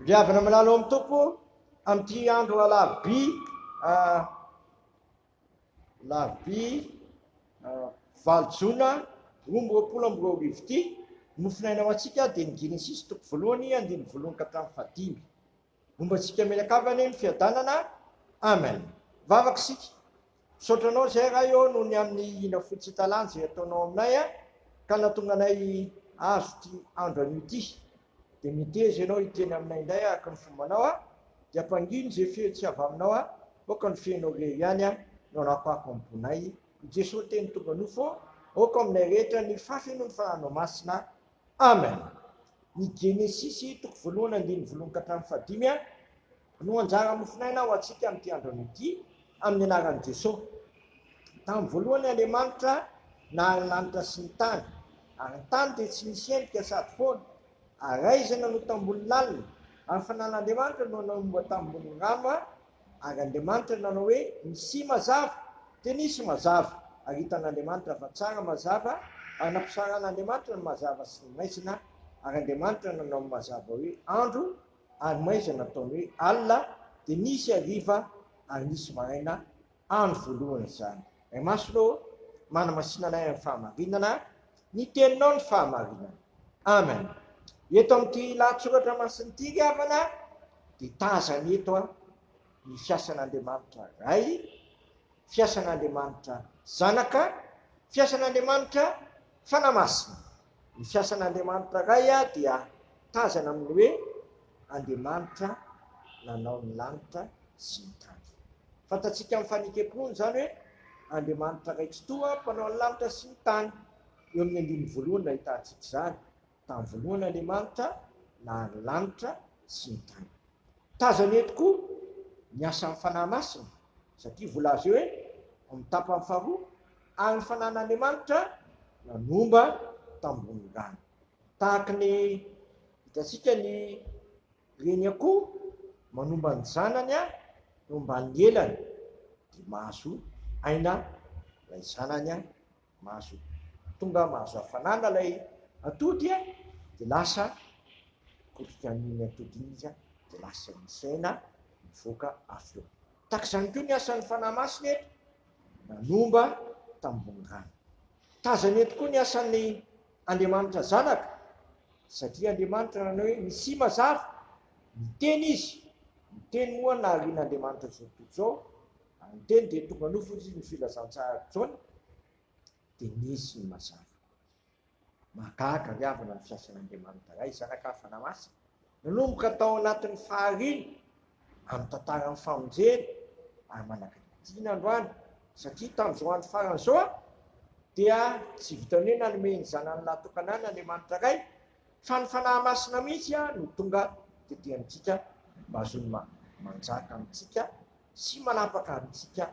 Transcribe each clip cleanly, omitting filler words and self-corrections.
Ry havana malala ao amin'ny Tompo, amin'ity andro alarobia alarobia 8 jona 2022 ity, ny mofonaina ho antsika dia ny Genesisy toko voalohany andininy voalohany ka hatramin'ny fahadimy. Momba antsika mianakavy anie ny fiadanana. Amen. Vavaka isika. Misaotra anao izay Ray ô noho ny amin'ny hina fo tsy hita lany izay ataonao aminay a, ka nahatonga anay hahazo ity andro anio ity. Dia meteza ianao hiteny aminay indray araka ny fombanao a, dia ampangino izay feo tsy avy aminao a, aoka ny feonao irery ihany a no hanakoako am-ponay. I Jesoa Teny tonga nofo ô, aoka aminay rehetra ny fahafenoan'ny Fanahinao Masina. Amen. Ny Genesisy toko voalohany andininy voalohany ka hatramin'ny fahadimy no anjara mofonaina ho antsika amin'ity andro anio ity, amin'ny anaran'i Jesoa. Tamin'ny voalohany Andriamanitra nahary ny lanitra sy ny tany, ary ny tany dia tsy nisy endrika sady foana, ary raizana no tambony lalina, ary ny Fanahin'Andriamanitra no nanomboka tambonin'ny rano, Ary Andriamanitra nanao hoe, Misia mazava. Dia nisy mazava. Ary hitan'Andriamanitra fa tsara mazava, ary nampisaran'Andriamanitra ny mazava sy ny maizina, ary Andriamanitra nanao ny mazava hoe andro, ary maizina nataony hoe alina, dia nisy hariva ary nisy maraina, andro voalohany izany. Ray Masina ô, manamasina anay amin'ny fahamarinana, ny teninao ny fahamarinana. Amen. Eto amin'ity lahatsoratra masina ity ry havana dia tazana eto ny fiasan'Andriamanitra Ray, fiasan'Andriamanitra Zanaka, fiasan'Andriamanitra Fanahy Masina. Ny fiasan'Andriamanitra Ray dia tazana amin'ny hoe Andriamanitra nanao ny lanitra sy ny tany. Fantatsika amin'ny fanekem-pinoana izany hoe Andriamanitra Ray Tsitoha mpanao ny lanitra sy ny tany. Eo amin'ny andininy voalohany no ahitantsika izany. Tamin'ny voalohany Andriamanitra nahary ny lanitra sy ny tany. Tazana eto koa ny asan'ny Fanahy Masina, satria voalaza eo hoe ao amin'ny tapany faharoa, ary ny Fanahin'Andriamanitra nanomba tambonin'ny rano. Tahaka ny hitantsika ny reny akoho manomba ny zanany eo ambanin'ny elany dia mahazo aina ilay zanany, mahazo tonga mahazo hafanana ilay atody dia lasa kotrika amin'iny atody iny izy dia lasa misy aina mivoaka avy eo. Tahaka izany koa ny asan'ny Fanahy Masina eto, nanomba tambony rano. Tazana eto koa ny asan'ny Andriamanitra Zanaka, satria Andriamanitra nanao hoe misia mazava, niteny Izy, ny Teny moa naharian'Andriamanitra izao tontolo izao, ary ny Teny dia tonga nofo hoy ny filazantsaran'i Jaona, dia nisy ny mazava. Mahagaga ry havana ny fiasan'Andriamanitra Ray, Zanaka ary Fanahy Masina. Nanomboka tao anatin'ny fahariana, amin'ny tantaran'ny famonjena, ary manakaiky androany, satria tamin'izao andro farany izao dia tsy vitan'ny hoe nanome ny Zanany lahy tokana ahy Andriamanitra Ray, fa ny Fanahy Masina mihitsy no tonga tety amintsika mba hahazoany manjaka amintsika sy manapaka amintsika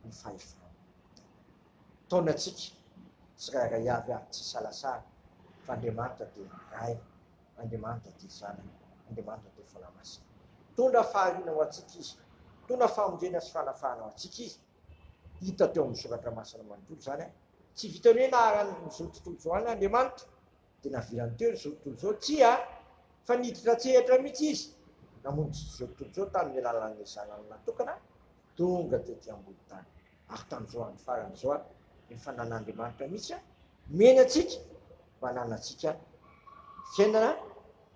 ny fahefana. Taona antsika tsirairay avy ary tsy isalasala fa Andriamanitra dia Ray, Andriamanitra dia Zanaka, Andriamanitra dia Fanahy Masina. Mitondra fahariana ho antsika Izy, mitondra famonjena sy fanafahana ho antsika Izy. Hita teo amin'ny Soratra Masina manontolo izany. Tsy vitan'ny hoe naharan'izao tontolo izao any Andriamanitra, dia navelany teo izao tontolo izao, tsia, fa niditra an-tsehatra mihitsy Izy, namonjy izao tontolo izao tamin'ny alalan'ny Zanany natokana, tonga tety ambony tany. Ary tamin'izao andro farany izao, efa nan'Andriamanitra mihitsy nomeny antsika mba hananantsika ny fiainana,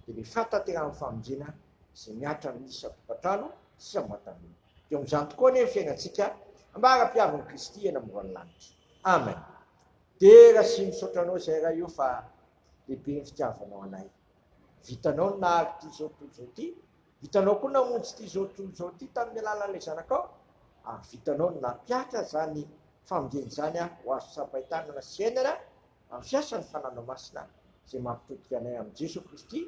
dia ilay fahatanterahan'ny famonjena izay mihatra amin'ny isan-tokantrano sy isam-batan'olona. Dia amin'izany tokoa anie ny fiainantsika ambara-piavin'i Kristy eny amoron'ny lanitra. Amen. Dera sy misaotra anao izay Ray o fa lehibe ny fitiavanao anay. Vitanao ny nahary ity izao tontolo izao ity, vitanao koa namonjy ity izao tontolo izao ity tamin'ny alalan'ilay zanakao, ary vitanao ny nampihatra izany famonjena izany ho azo tsapain-tanana sy iainana amin'ny fiasan'ny Fananao Masina izay mampitodika anay amin'i Jesoa Kristy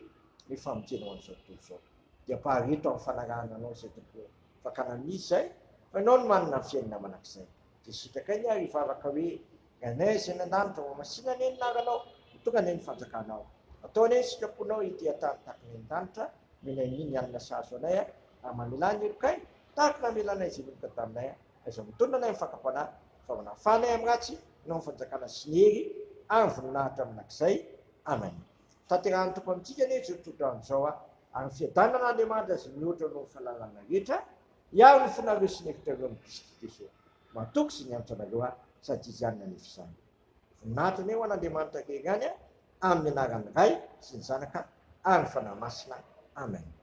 ny famonjena ho an'izao tontolo izao. Dia ampahareto amin'ny fanarahana anao izay Tompo o, fakana amin'iza izay, fa Ianao no manana ny fiainana mandrakizay. Dia sitraka iny ary hivavaka hoe, Ry Anay izay any an-danitra, ho masina anie ny anaranao, ho tonga anie ny fanjakanao. Atao anie ny sitraponao ety an-tany tahaka ny any an-danitra, omenay anie ny hanina sahaza anay, ary mamelà ny helokay, tahaka ny namelanay izay meloka taminay, aiza mitonona anay amin'ny fakam-panahy, fa manafaha anay amin'ny ratsy, Ianao ny fanjakana sy ny hery ary ny voninahitra mandrakizay. Amen. Tanterahan'ny Tompo amintsika anie izao tsodrano izao. Ary ny fiadanan'Andriamanitra izay mihoatra noho ny fahalalana rehetra, hiaro ny fonareo sy ny hevitrareo amin'i Kristy Jesoa. Matoky sy niantso anareo aho, sady Izy ihany nanefa izany. Voninahitra anie ho an'Andriamanitra irery ihany, amin'ny anaran'ny Ray sy ny Zanaka ary ny Fanahy Masina. Amen.